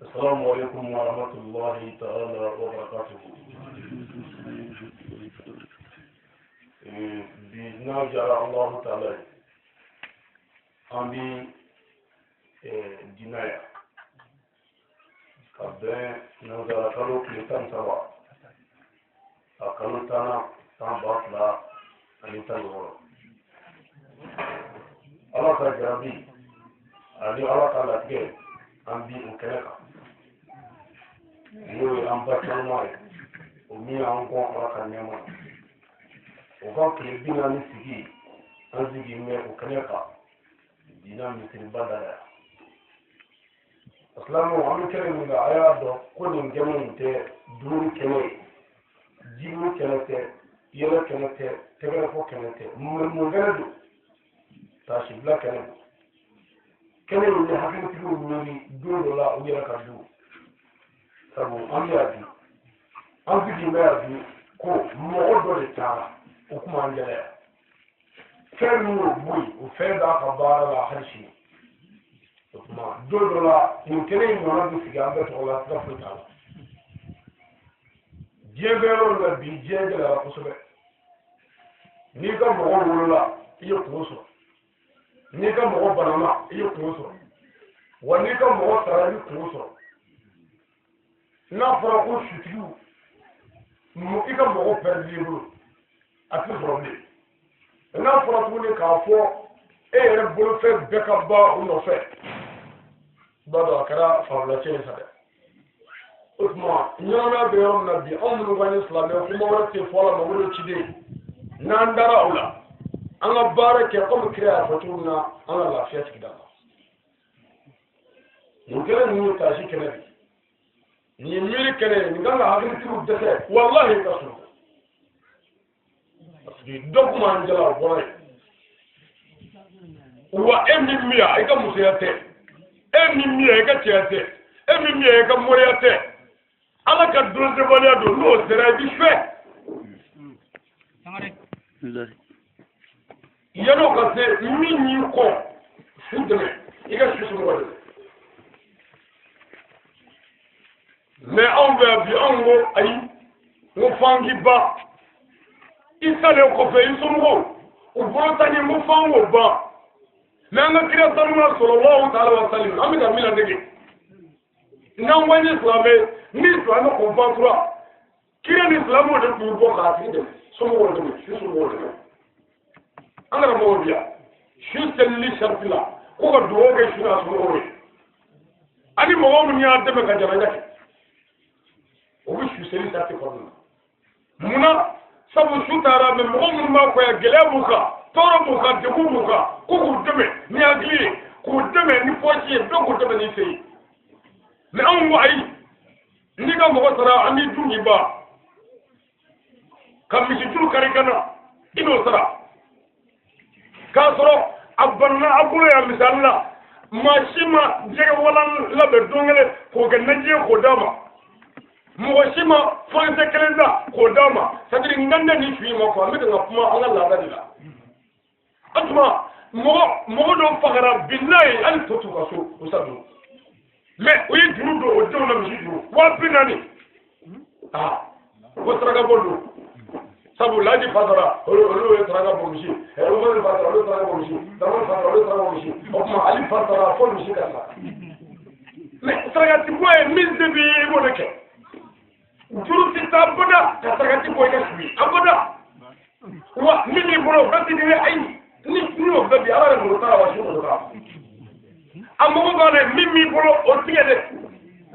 Assalamu alaikum wa rahmatullahi ta'ala wa barakatuhu. Bi n'a jara Allahu ta'ala ye, an bi dina yan ka bɛn nansara kalo tile 13, a kalo 10nan, san 2016. Ala ka jarabi ani Ala ka latigɛ, an bi o kɛnɛ kan, n'o ye an ba caman ye, o min y'an kɔn Ala ka nɛɛma o ka tile 40 sigi, an sigi bɛ o kɛnɛ kan dina misiriba da la yan. Silamɛw, an bɛ kɛnɛ min kan, a y'a dɔn ko nin kɛnɛ in tɛ dumuni kɛnɛ ye, jimi kɛnɛ tɛ, yɛlɛ kɛnɛ tɛ, tɛgɛrɛfɔ kɛnɛ tɛ. Mun kɛnɛ don? Taasibila kɛnɛ don. Kɛnɛ in ni hakilitigiw miiri don dɔ la u yɛrɛ ka du, sabu an bɛ yan bi, an sigi bɛ yan bi ko mɔgɔ dɔ de taara o kuma an gɛlɛya. Fɛn min y'o bɔ yen, o fɛn b'a ka baara la hali sini. O tuma don dɔ la, nin kɛnɛ in ɲɔgɔnna bɛ sigi an bɛɛ tɔgɔ la, siga foyi t'a la. Diɲɛ bɛ yɔrɔ min na bi, diɲɛ gɛlɛyara kosɛbɛ. N'i ka mɔgɔ wolola, i ye kungo sɔrɔ. N'i ka mɔgɔ banana, i ye kungo sɔrɔ. Wa n'i ka mɔgɔ sara, i bɛ kungo sɔrɔ. N'a fɔra ko sutigiw, i ka mɔgɔ pɛrɛdi i bolo, a tɛ sɔrɔ bilen. N'a fɔra tuguni k'a fɔ e yɛrɛ bolofɛn bɛɛ ka ban o nɔfɛ, i b'a dɔn a kɛra fanfilacɛ ye sa dɛ. O tuma ɲɛnamaya bɛ yɔrɔ min na bi, anw minnu k'an ye silamɛ, kuma wɛrɛ tɛ fɔ la, Mamadu ciden, n'an dara o la, an ka baara kɛ komi kira y'a fɔ cogo min na, an ka lafiya sigida la. Nin kɛnɛ ninnu ye taasi kɛnɛ de ye, nin ye miiri kɛnɛ ye, nin kan ka hakilitigiw dɛsɛ, walahi ka sunɔgɔ, parce que dɔ kuma an jala o bɔra yen. Wa e min bɛ yan, i ka musoya tɛ, e min bɛ yan, i ka cɛya tɛ, e min bɛ yan, i ka moriya tɛ. Ala ka donsebaliya don, n'o sera i bɛ fɛ yan'o ka se, min y'i kɔ su dɛmɛ, i ka su somɔgɔ dɛmɛ. Mɛ anw bɛ yan bi, anw ko ayi, n ko f'an k'i ban. I salen kɔfɛ, i somɔgɔw u bolo ta ɲɛ, n ko f'an k'o ban. Mɛ an ka kira sanuma sallallahu ta'ala wa sallam, an bɛ ka min ladege, n'an ko an ye silamɛ, ni silamɛ ko fatura, kira ni silamɛw de tun bɛ bɔ k'a tigi dɛmɛ, somɔgɔw dɛmɛ, su somɔgɔw dɛmɛ. An karamɔgɔw bi yan, su selili sariti la ko ka dugawu kɛ su n'a somɔgɔw ye, ani mɔgɔ minnu y'a dɛmɛ ka janaja kɛ, o bɛ su seli sariti kɔnɔna na. Munna? Sabu su taara, mɛ mɔgɔ minnu b'a kɔ yan, gɛlɛya b'u kan, tɔɔrɔ b'u kan, degun b'u kan, ko k'u dɛmɛ ni hakili ye, k'u dɛmɛ ni pɔsi ye, bɛɛ k'u dɛmɛ ni se ye. Mɛ anw ko ayi, n'i ka mɔgɔ sara, an b'i dun k'i ban, ka misi tulu kari ka na, i n'o sara, k'a sɔrɔ a banana a bolo yan. Misali la, maa si ma jɛgɛ walan labɛn don kelen k'o kɛ naji ye k'o d'a ma, mɔgɔ si ma furankisɛ kelen ta k'o d'a ma. C'est à dire n kan tɛ nin su in ma quoi, n bɛ ka kuma an ka laada de la. O tuma mɔgɔ dɔw fagara, bilayi, hali to t'u ka so o sa don, mɛ u ye juru don o denw na, misi juru 40 000. Aa, ko saraka bɔ don, sabu laji fasara, olu ye saraka bɔ misi, Umaru fasara, olu ye saraka bɔ misi, Dramani fasara, olu ye saraka bɔ misi. O tuma Ali fasara fo misi ka sa. Mɛ sarakati bɔ ye min se b'i ye, i b'o de kɛ. Juru tɛ taa bada ka sarakati bɔ i ka su ye abada. Wa min b'i bolo, o bɛɛ ti di dɛ. Ayi, ni y'o bɛɛ di, Ala yɛrɛ mago t'a la, wa su mago t'a la. A mago b'a la, min b'i bolo, o tigɛ dɛ,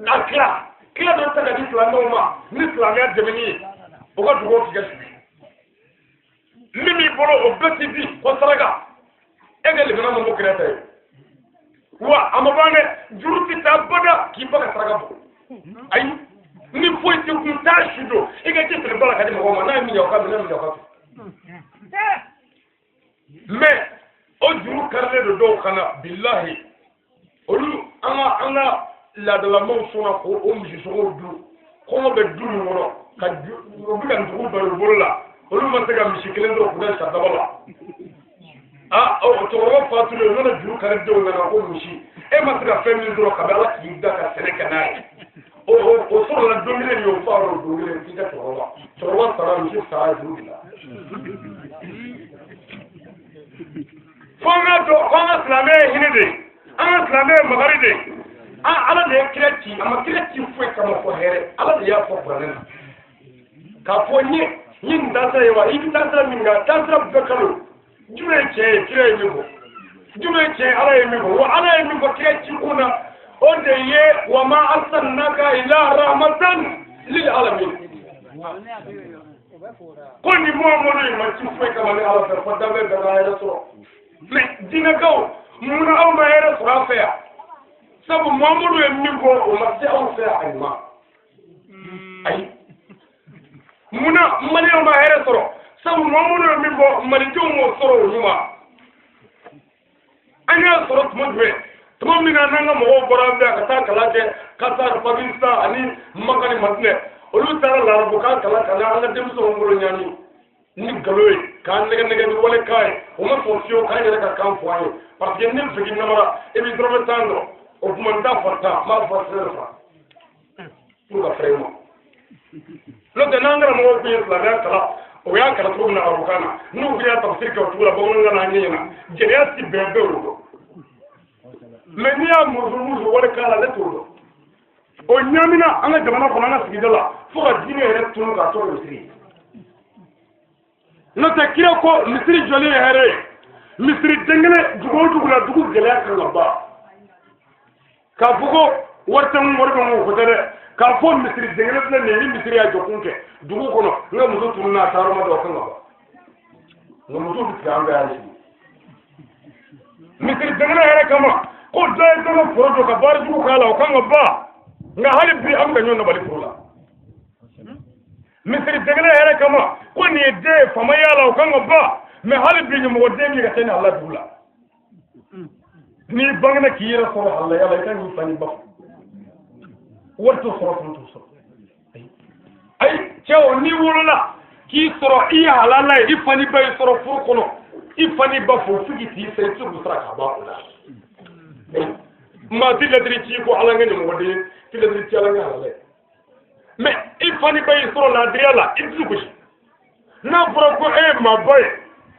a tila tila dɔ ta ka di silamɛw ma ni silamɛya dɛmɛni ye, o ka dugawu k'i ka su ye. Min b'i bolo, o bɛɛ ti di ko saraka. E ka limana ma bɔ kira ta ye, wa a ma ban dɛ, juru ti taa bada k'i ba ka saraka bɔ. Ayi, ni foyi tɛ kun t'a su don, i ka ji feere ba la ka di mɔgɔw ma, n'a ye min ɲɛ o ka minɛ, min ɲɛ o ka to. Mɛ o juru karilen don dɔw kan na, bilahi, olu an ka laadalamaw sɔnna k'o o misisogow dun. Kɔngɔ bɛ du min kɔnɔ, ka u bɛ ka ntugu bari u bolo la, olu ma se ka misi kelen dɔrɔn k'u da sadaba la. Ah, o cɛkɔrɔba fatulen o nana juru kari denw nana ko misi e ma se ka fɛn min sɔrɔ kabi Ala k'i da ka sɛnɛ kɛ n'a ye o sɔrɔla don kelen de o fa o don kelen k'i ka cɛkɔrɔba sara misi sara juru de la. Fo an ka dɔn ko an ka silamɛya ye hinɛ de ye, an ka silamɛya ye makari de ye. Ala de ye kira ci, a ma kira ci foyi kama fɔ hɛrɛ. Ala de y'a fɔ kuranɛ na k'a fɔ n ye nin taasira ye wa i bɛ taasira min kan taasira bɛɛ kalo jumɛn ye tiɲɛ ye kira ye min fɔ, jumɛn ye tiɲɛ ye Ala ye min fɔ, wa Ala ye min fɔ kira ci kun na o de ye wa ma arsalnaka ila rahmatan lil alamin. Ko nin Muhamadu in ma ci foyi kama ni Ala fɛ fo danbɛ bɛɛ ka hɛrɛ sɔrɔ. Mais diinɛkaw munna aw ma hɛrɛ sɔrɔ an fɛ yan? Sabu Muhamadu ye min fɔ o ma se anw fɛ yan a ɲuman. Ayi, munna maliyɛnw ma hɛrɛ sɔrɔ? Sabu Muhamadu ye min fɔ malidenw m'o sɔrɔ o ɲuman. An y'a sɔrɔ tuma jumɛn? Tuma min na n'an ka mɔgɔw bɔra an fɛ yan ka taa kalan kɛ Qatar, Pakistan ani Maka ni Madinɛ, olu taara larabukan kalan ka na an ka denmisɛnw bolo ɲaami ni nkalon ye k'an nɛgɛ nɛgɛ ni walekan ye. O ma sɔn fiyewu k'an yɛrɛ ka kan fɔ an ye, parce que ne fɛ k'i namara e b'i dɔrɔmɛ tan dɔrɔn o tuma n t'a fɔ tan, n b'a fɔ sɛbɛn fa pour ka fɛrɛ i ma. N'o tɛ n'an karamɔgɔw tun ye silamɛya kalan, o y'a kalan cogo min na arabukan na, n'u tun y'a tafsiri kɛ o cogo la bamanankan na an ɲɛ ɲɛna, jɛnɛya ti bɛn bɛɛ o dɔn. Mais n'i y'a murusu murusu walekan la, ne t'o dɔn. O ɲaamina an ka jamana kɔnɔ, an ka sigida la, fo ka diinɛ yɛrɛ tunu k'a to misiri ye. N'o tɛ kira ko misiri jɔli ye hɛrɛ ye, misiri den kelen dugu o dugu la dugu gɛlɛya kan ka ban. K'a fɔ ko wari tɛ n kun wari bɛ n kun o tɛ dɛ, k'a fɔ misiri den kelen filɛ nin ye ni misiri y'a jɔ kun kɛ dugu kɔnɔ, n ka muso tununna a taar'o ma dɔn o kan ka ban. Nka musow bɛ tigɛ an fɛ yan sigi. Misiri den kelen hɛrɛ kama ko dɔ ye dɔ ka foro don ka baara jugu k'a la o kan ka ban. Nka hali bi an bɛ ka ɲɔgɔn nabali furu la. Misiri den kelen hɛrɛ kama ko nin ye den ye faama y'a la o kan ka ban. Mais hali bi ɲɛmɔgɔden min ka taa ni ala dugu la, n'i bangena k'i yɛrɛ sɔrɔ halaya la, i kan k'i fa n'i ba fo. Wari t'o sɔrɔ, fana t'o sɔrɔ. Ayi cɛw, n'i wolola k'i sɔrɔ i ye halala ye, i fa n'i ba y'i sɔrɔ furu kɔnɔ, i fa n'i ba fo fo k'i t'i sa, i tɛ se k'u sara k'a ban o la. Maa ti latiri ci ko ala kɛ ɲɛmɔgɔden ye, ti latiri ci ala kɛ halala ye. Mais i fa n'i ba y'i sɔrɔ laadiriya la, i tɛ se gosi. N'a fɔra ko e ye maaba ye,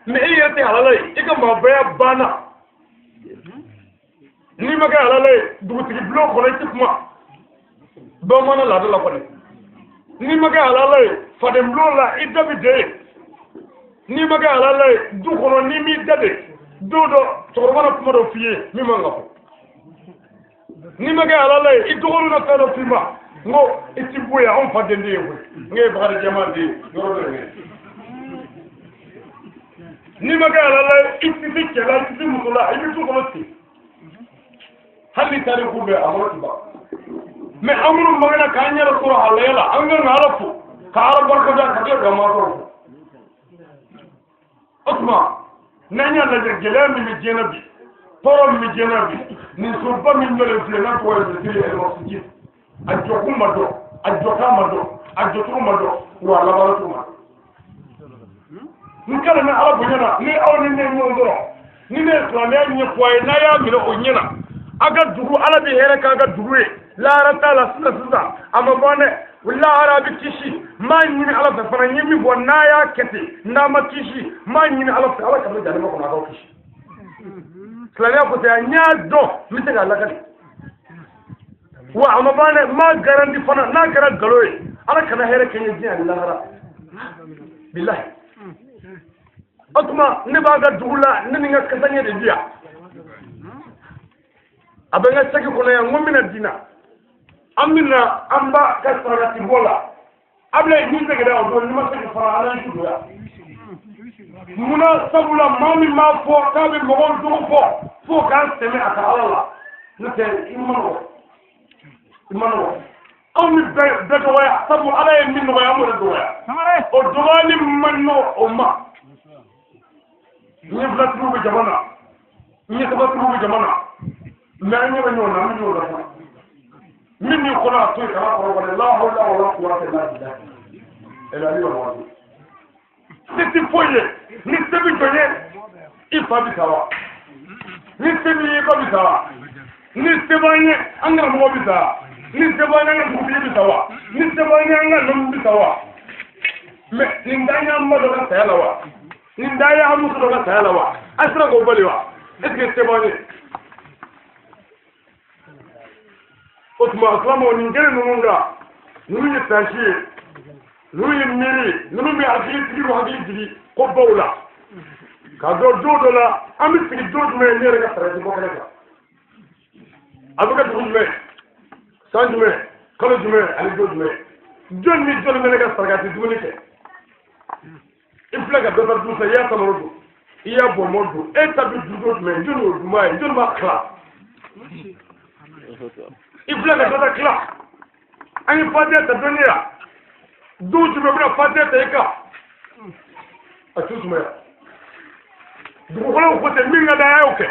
mais e yɛrɛ tɛ halala ye, i ka maabaya banna. N'i ma kɛ halala ye dugutigi bulon kɔnɔ, i tɛ kuma bamanan laada la kɔni. N'i ma kɛ halala ye faden bulon la, i da bɛ de. N'i ma kɛ halala ye du kɔnɔ, n'i m'i da de, don dɔ cɛkɔrɔba na kuma dɔ f'i ye min man ka fɔ. N'i ma kɛ halala ye i dɔgɔninw na fɛn dɔ f'i ma, n ko i ti bɔ yan, anw fa den de ye koyi, n k'e ye Bakari Jɛman den ye yɔrɔ dɔ de. N'i ma kɛ halala ye i ti se cɛ la, i ti se muso la, i bɛ du kɔnɔ ten. Hali ni tariku bɛ a mɔgɔ ti ban. Mais an minnu bangena k'an yɛrɛ sɔrɔ halaya la, an kan ka Ala fo, ka Ala barika da, ka tila ka mansaw fo. O tuma n'an y'a lajɛ gɛlɛya min bɛ diɲɛ na bi, tɔɔrɔ min bɛ diɲɛ na bi, nin soba min jɔlen filɛ n'a tɔgɔ ye misiri ɛlɛmasiji, a jɔkun ma dɔn, a jɔkan ma dɔn, a jɔcogo ma dɔn, wa a laban cogo ma dɔn. N kalan na Ala bonya na, ni aw ni ne ye ɲɔgɔn sɔrɔ, ni ne ye silamɛya ɲɛfɔ a ye, n'a y'a minɛ o ɲɛ na, a ka dugu Ala bɛ hɛrɛ k'a ka dugu ye, lahara t'a la sisan sisan, a ma ban dɛ, lahara a bɛ kisi. N b'a ɲini Ala fɛ fana, n ye min fɔ n'a y'a kɛ ten, n'a ma kisi, n b'a ɲini Ala fɛ Ala kana jahanama kɔnɔ a k'aw kisi. Silamɛya ko tɛ, n y'a dɔn, n bɛ se k'a lakali. Wa a ma ban dɛ, n b'a garanti fana, n'a kɛra nkalon ye, Ala kana hɛrɛ kɛ n ye diɲɛ ani lahara. Bilahi. O tuma ne b'a ka dugu la, ne ni n ka kasange de bi yan. A bɛ n ka saki kɔnɔ yan, n ko n bɛna di na. An bɛna an ba ka sarakati bɔ la. Abulayi ni seginna o don, n'i ma segin fana, Ala y'i don yan. Munna? Sabula maa min b'a fɔ k'a bɛ mɔgɔw jogo fɔ f'o k'a sɛmɛ a ka Ala la. N'o tɛ i ma nɔgɔ, i ma nɔgɔ. Anw bɛ bɛɛ dɔgɔya, sabu Ala ye min nɔgɔya, an b'o de dɔgɔya. O dɔgɔyali man nɔgɔ o ma. Ɲɛ filatigiw bɛ jama na, ɲɛ sabatigiw bɛ jama na, mais an ɲɛ bɛ ɲɔgɔn na, an bɛ ɲɔgɔn na fana. Min b'i kɔnɔ a to yen, kana kɔrɔ kɔnɔ, la hawla wala quwwata illa billah. Ɛlɛ ali wa se ti foyi ye ni se bɛ jɔn ye. I fa bɛ sa wa? Ni se b'i ye, i ba bɛ sa wa? Ni se b'an ye, an karamɔgɔ bɛ sa wa? Ni se b'an ye, an ka dugutigi bɛ sa wa? Ni se b'an ye, an ka nɔmu bɛ sa wa? Mɛ nin dan y'an ba dɔ ka saya la wa? Nin dan y'an muso dɔ ka saya la wa? An sera k'o bali wa? Est ce que se b'an ye? O tuma silamɛw, nin kɛnɛ ninnu kan, ninnu ye taasi ye, ninnu ye miiri, ninnu bɛ hakili sigi, hakili jigin ko baw la. K'a dɔn don dɔ la an bɛ sigi don jumɛn ne yɛrɛ ka sarati bɔ kɛnɛ kan, a bɛ kɛ dugu jumɛn, san jumɛn, kalo jumɛn ani don jumɛn, jɔn ni jɔn bɛ ne ka sarakati dumuni kɛ? I filɛ ka dɔ ta dun sa, i y'a samaro dun, i y'a bɔnbɔn dun, e ta bɛ dun don jumɛn? Jɔn y'o dunbaa ye? Jɔn b'a tila? I filɛ ka dɔ ta tila. An ye fatiya ta dɔnniya don jumɛn bɛna fatiya ta i kan? A t'u sumaya. Dugukolo ko tɛ min ka d'an ye, a y'o kɛ.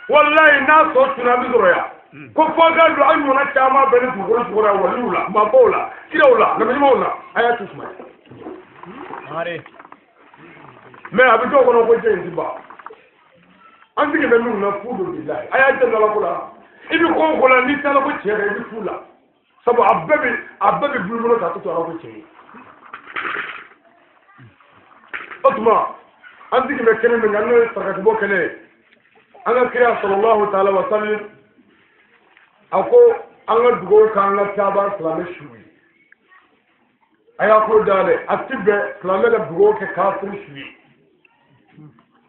Walayi, n'a tɔ tunna, an bɛ sɔrɔ yan ko fɔ ka don an ɲɔgɔnna caman bɛ ni dugukolo jukɔrɔ yan, waliw la, maabaw la, kiraw la, nabiɲumanw la, a y'a t'u sumaya. Mɛ a bɛ dɔw kɔnɔ ko jɛ in ti ban. An sigi bɛ minnu na, fu don bilayi. A y'a jɛ ala ko la, i bɛ ko o ko la, n'i taara ko tiɲɛ kan, i bɛ fu la, sabu a bɛɛ bɛ bulu bolo k'a to ala ko tiɲɛ ye. O tuma an sigi bɛ kɛnɛ min kan, n'o ye sarakatibɔ kɛnɛ ye, an ka kira sallallahu taala wa sallam a ko an ka dugawu k'an ka taaba silamɛ su ye. A y'a tulo dayɛlɛ, a ti bɛn silamɛ ka dugawu kɛ kafiri su ye,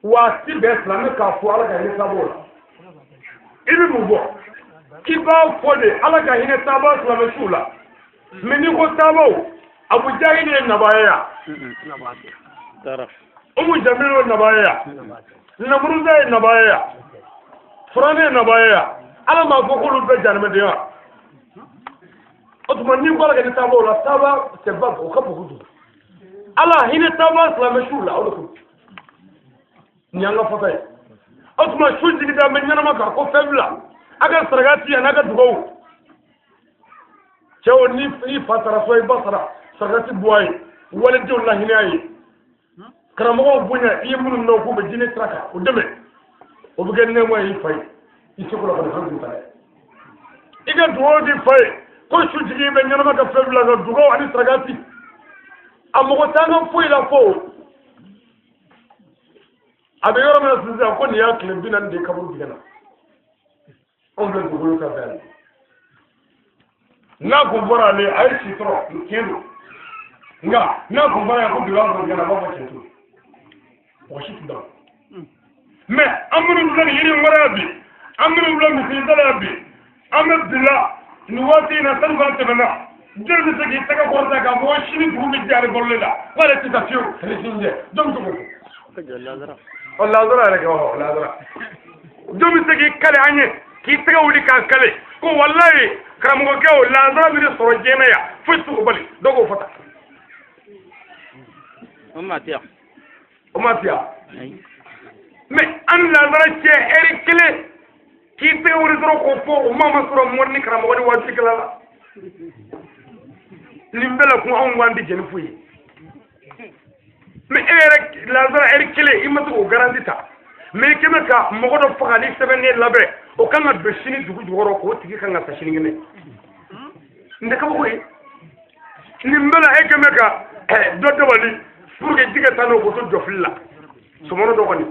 wa a ti bɛn silamɛ k'a fɔ ala ka hinɛ taabaw la. I bɛ mun bɔ k'i b'a fɔ de ala ka hinɛ taaba silamɛ su la? Mɛ n'i ko taabaw, Abu Jahili ye nabaya ya, Umu Jamilu ye nabaya ya, Namuruza ye nabaya ya, Furanɛ ye nabaya ya, ala m'a fɔ k'olu bɛɛ janimɛdenya. O tuma n'i ko ala ka hinɛ taabaw la, taaba c'est vague, o ka bon kojugu. Ala hinɛ taaba silamɛ su la, o de ko nin y'an ka fɔta ye. O tuma su jigi da bɛ ɲɛnama kan ko fɛn fila, a ka saraka ti a n'a ka dugawu. Cɛw, ni i fa sara so, i ba sara, sarakati bɔ a ye, walidenw lahinɛ a ye, karamɔgɔw bonya, i ye minnu dɔn k'u bɛ diinɛ sira kan, o dɛmɛ, o bɛ kɛ nɛɛma ye i fa ye. I seko la kɔni, alhamdulilayi. I ka dugawu di fa ye ko su jigi bɛ ɲɛnama ka fɛn fila kan, dugawu ani sarakati. A mɔgɔ t'an ka foyi la fo a bɛ yɔrɔ min na sisan, ko nin y'a tile 40 de ye kaburu dingɛ na. Anw filɛ dugukolo sanfɛ yan, n'a kun fɔra ale a ye si sɔrɔ, tiɲɛ don, nka n'a kun fɔra yan ko bi b'a sɔrɔ dingɛ na, a b'a fɔ tiɲɛ t'o, mɔgɔ si tɛ dɔn. Mɛ an minnu filɛ nin yiri in kɔrɔ yan bi, an minnu filɛ misiri da la yan bi, an bɛ bila nin waati in na, sani k'an tɛmɛna, jɔn bɛ se k'i tɛgɛ kɔrɔta k'a fɔ sini dugu bɛ jɛ ale balolen la, k'ale tɛ taa fiyewu ani sini jɛ? Jɔn bɛ se k'o fɔ? Ɔ, lazara yɛrɛ kɛ, ɔ lazara. Jɔn bɛ se k'i kale an ye, k'i tɛgɛ wuli k'a kale ko walayi karamɔgɔkɛ o lazara bɛ ne sɔrɔ diɲɛ na yan, foyi tɛ se k'o bali? Dɔw k'o fɔ tan. O ma tiya. O ma tiya. Mɛ an lazara cɛ ɛri kelen k'i tɛgɛ wuli dɔrɔn k'o fɔ, o maa ma sɔrɔ mɔri ni karamɔgɔ ni waajulikɛla la. Nin bɛɛ la kun anw ko an tɛ jɛn ni foyi ye. Mɛ e yɛrɛ lazara ɛri kelen i ma se k'o garanti ta, mɛ i kɛmɛ ka mɔgɔ dɔ faga ni sɛbɛnnen labɛn, o kan ka don sini dugu jukɔrɔ, k'o tigi kan ka sa sinikɛnɛ. Nin tɛ kabako ye. Nin bɛɛ la e kɛmɛ ka dɔ dabali pour que ji ka taa n'o k'o to jɔfili la, sɔmɔnɔ dɔ kɔni.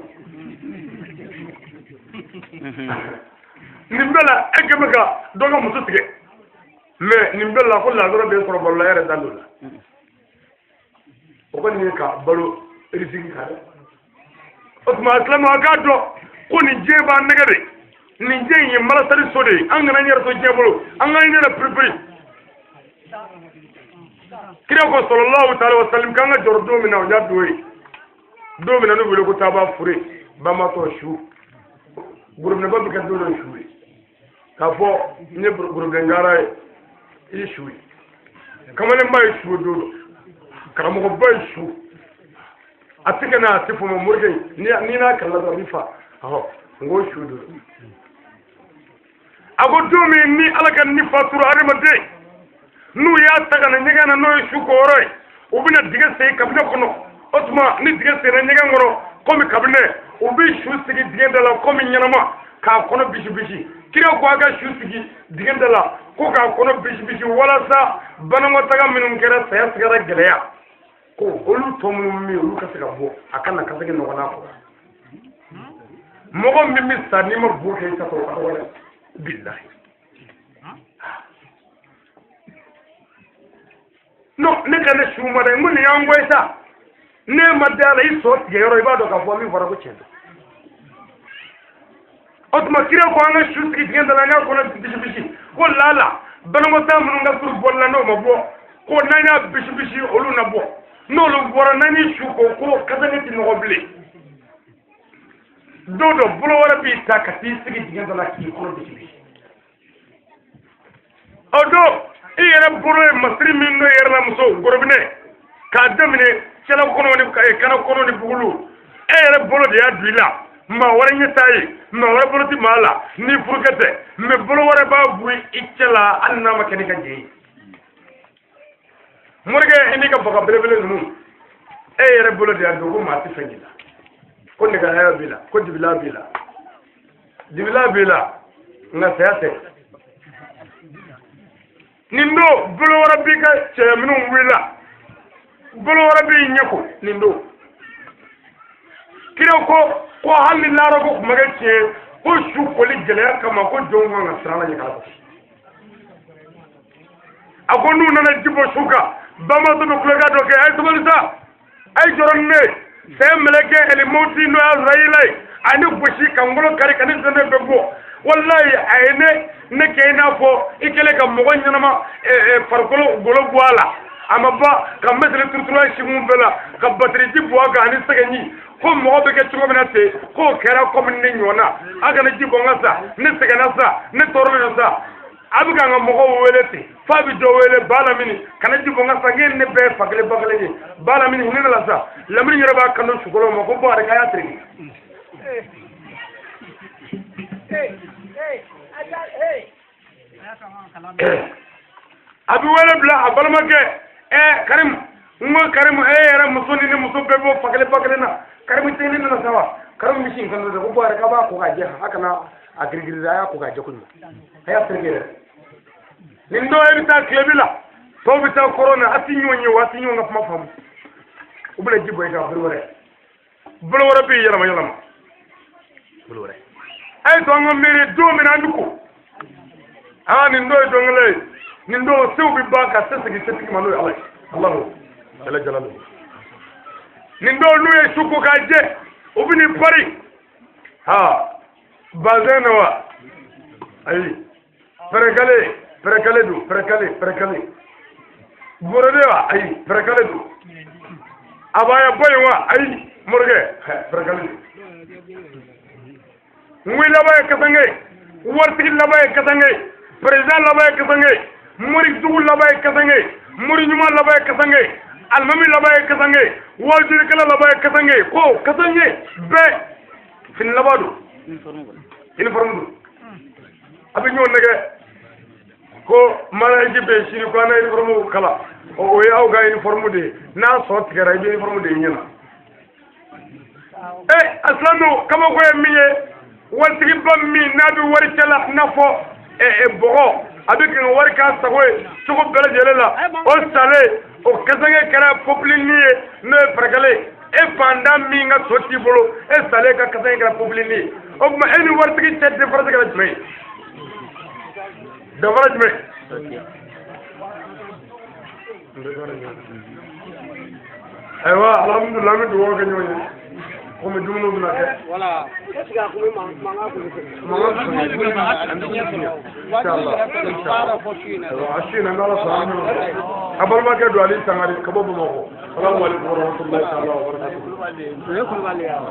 Nin bɛɛ la e kɛmɛ ka dɔ ka muso tigɛ, mɛ nin bɛɛ la ko lazara bɛ sɔrɔ balo la, e yɛrɛ dan don la. O kɔni ye ka balo risiki kan dɛ. O tuma silamɛ, a k'a dɔn ko nin diɲɛ b'an nɛgɛ de, nin diɲɛ in ye malasali so de ye. An kana an yɛrɛ to diɲɛ bolo, an k'an yɛrɛ piripiri. Kira ko sallallahu taala wa sallam k'an ka jɔrɔ don min na, o y'a don ye don min na n'u wele ko taaba fure bamatɔ su, gorobinɛba bɛ kɛ don dɔ su ye, k'a fɔ n ye gorobinɛngara ye, i ye su ye, kamalenba ye su ye don dɔ, karamɔgɔba ye su, a tɛ ka na a tɛ fɔ ma morikɛ, n'i n'a kalila dɔrɔn a b'i fa, ɔhɔ, n ko su don. A ko don min ni ala ka ni fatura adamaden, n'u y'a ta ka na ɲɛgɛn na, n'o ye su kɔyɔrɔ ye, u bɛna dingɛ sen kabinɛ kɔnɔ. O tuma ni dingɛ senna ɲɛgɛn kɔnɔ, komi kabinɛ U bɛ su sigi dingɛ da la komi ɲɛnama k'a kɔnɔ bisi bisi. Kira ko a ka su sigi dingɛ da la ko k'a kɔnɔ bisi bisi walasa banakɔtaga minnu kɛra saya sigara gɛlɛya ko olu tɔ minnu bɛ yen olu ka se ka bɔ a kana kasɛgɛ ɲɔgɔn na kɔ. Mɔgɔ min bɛ sa n'i ma bo kɛ i ta sɔrɔ ka dɔgɔ dɛ bilahi. Non, ne ka ne su ma dɛ, n ko nin y'an bɔ ye sa. Ne ma da la i sɔ tigɛ yɔrɔ i b'a dɔn k'a fɔ min fɔra ko tiɲɛ don. O tuma kira ko an ka su sigi dingɛ da la an k'a kɔnɔ bisi bisi ko lala banakɔtaa minnu ka surun bɔli la n'o ma bɔ ko n'an y'a bisi bisi olu na bɔ n'olu bɔra n'an ye su ko ko kasange tɛ nɔgɔ bilen. Don dɔ bolo wɛrɛ b'i ta ka t'i sigi dingɛ da la k'i kɔnɔ bisi bisi. O don i yɛrɛ bolo ye masiri min don i yɛrɛ la muso gorobinɛ k'a daminɛ cɛla kɔnɔ ni kana kɔnɔ ni bugulu e yɛrɛ bolo de y'a don i la. Maa wɛrɛ ɲɛ t'a ye, maa wɛrɛ bolo tɛ maa la ni furukɛ tɛ, mɛ bolo wɛrɛ b'a bɔ i cɛ la hali n'a ma kɛ n'i ka jɛ ye. Morikɛ i n'i ka baga belebele ninnu e yɛrɛ bolo de y'a don ko maa tɛ fɛn k'i la, ko nɛgɛhaya b'i la, ko dibila b'i la, dibila b'i la nka saya tɛ. Nin don bolo wɛrɛ b'i ka cɛya minɛnw wuli la, bolo wɛrɛ b'i ɲɛ ko nin don. Kira ko ko hali ni laara ko kuma kɛ tiɲɛ ko su koli gɛlɛya kama ko jɔnw kan ka siran ala ɲɛ k'a gosi. A ko n'u nana ji bɔ su kan bamabatɔ bɛ kulonkɛ dɔ kɛ, a ye sabali sa, a ye jɔrɔ ni ne ye, saya mɛlɛkɛ ɛlimɔti n'o ye Azarayila ye a ye ne gosi ka n golo kari ka ne sɛnɛ bɛɛ bɔ. Walayi a ye ne kɛ i n'a fɔ i kɛlen ka mɔgɔ ɲɛnama farikolo golo bɔ a la a ma ban ka mɛsɛlɛ turutura sigun bɛɛ la ka batiriji bɔ a kan ani sɛgɛnji ko mɔgɔ bɛ kɛ cogo min na ten k'o kɛra komi ne ɲɔgɔnna a kana ji bɔ n ka sa ne sɛgɛnna sa ne tɔɔrɔlen don sa. A bɛ ka n ka mɔgɔw wele ten f'a bɛ dɔ wele ba lamini kana ji bɔ n ka sa n ne bɛɛ ye fa kelen ba kelen ye ba lamini hinɛ ne la sa. Lamini yɛrɛ b'a kanu sukolo ma ko bɔ a de k'a y'a tereke. A bɛ wele bila a balimakɛ Karimu n ko Karimu e yɛrɛ muso ni ne muso bɛɛ bɔ fa kelen ba kelen na Karimu tɛ ne nana sa wa Karimu bɛ sin kan dɛ ko bɔ a yɛrɛ k'a b'a ko k'a jɛ a kana a girigiri a y'a ko k'a jɛ kojugu a y'a tereke yɛrɛ. Nin dɔw e bɛ taa tilebi la tɔw bɛ taa kɔrɔn na a ti ɲɔgɔn ye wa a ti ɲɔgɔn ka kuma faamu u bɛna ji bɔ i kan bolo wɛrɛ bolo wɛrɛ bɛ yɛlɛma yɛlɛma bolo wɛrɛ. A ye to an ka miiri don min na an bɛ ko aa nin dɔw ye dɔnkɛla ye nin dɔw sew bɛ ban ka se segin setigi ma n'o ye Ala ye Alahu jala jalalu. Nin dɔw n'u ye su ko k'a jɛ u bɛ n'i pari ha bazɛn na wa ayi pɛrɛkale pɛrɛkale don pɛrɛkale pɛrɛkale borode wa ayi pɛrɛkale don abaya ba in wa ayi morikɛ pɛrɛkale don. Ngui laban ye kasange waritigi laban ye kasange président laban ye kasange mori jugu laban ye kasange mori ɲuman laban ye kasange alimami laban ye kasange wajulikɛla laban ye kasange ko kasange bɛɛ fini laban don uniforme don. A bɛ ɲɔgɔn nɛgɛ ko mariage bɛ yen sini ko an na uniforme kala o ye aw ka uniforme de ye n'a sɔ tigɛra i bɛ uniforme de ye ɲɛna. A silamɛw kabako ye min ye waritigiba min n'a bɛ wari cɛ la i n'a fɔ bɔgɔ a bɛ kɛ wari k'a sago ye cogo bɛɛ lajɛlen la o salen o kasange kɛra popilenni ye n'o ye pɛrɛkɛle ye e fantan min ka so t'i bolo e salen ka kasange kɛra popilenni ye o tuma e ni waritigi cɛ différence kɛra jumɛn ye danfara jumɛn. Ayiwa alhamdulilah an bɛ dugawu kɛ ɲɔgɔn ye komi dumuniw bɛna kɛ. Voilà. Est-ce que a kun bɛ mankan kun bɛ Mankan kun bɛ inshallah inshallah. A su in na n'Ala sɔnna an bɛna a balimakɛ don Ali Sangare ka bɔ Bamakɔ. Salamu aleykum wa rahmatulahi taala wa barakatuhu. O ye Kulubali ye wa?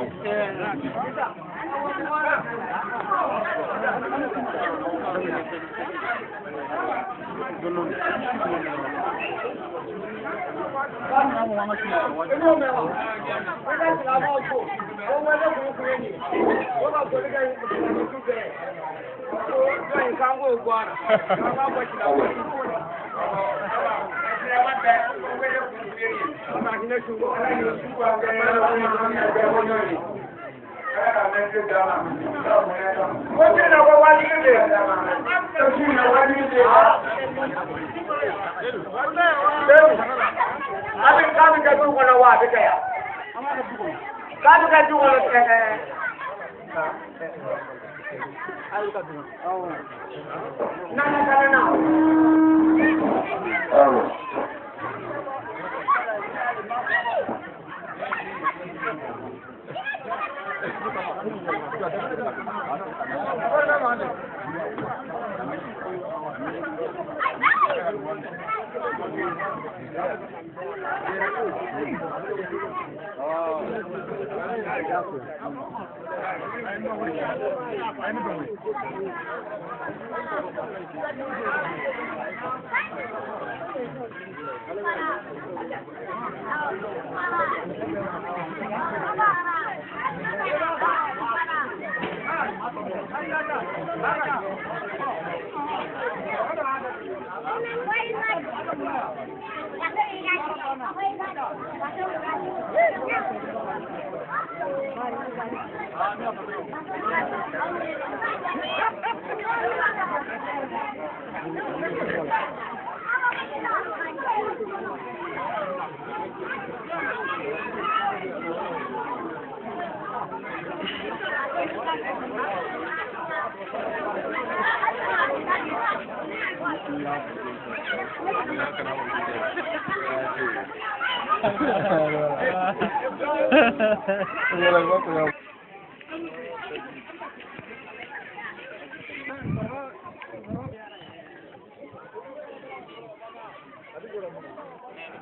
Wala.